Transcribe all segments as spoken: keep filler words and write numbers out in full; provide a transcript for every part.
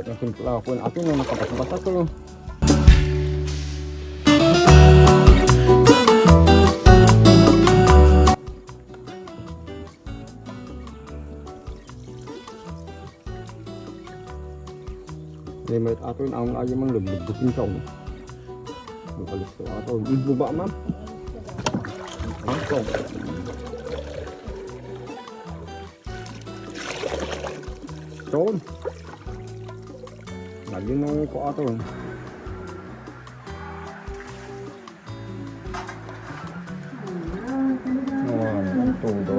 Natimpla ko. Ato na nakabasbasa to. Limit ato yung ang ayo man luglugutin ka, oh. Ang alis ko ato. Ang buba, ma'am. Ato. Ton. Lagi nung ko ato. Ayan, todo.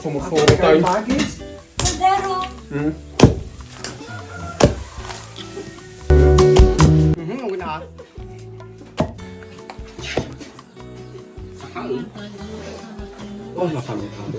Sumusuko tayo. Kaldero. Hmm? Mhm, okay na. Oh, nakamit ako.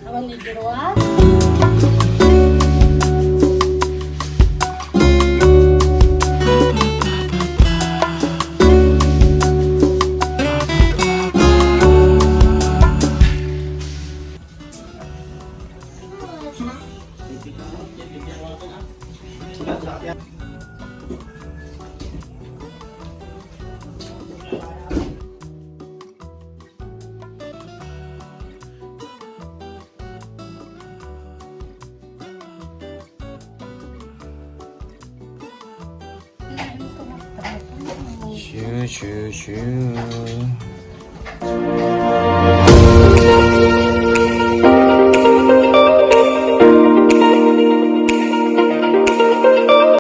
Awan ni Jeroa. Shoo, shoo, shoo.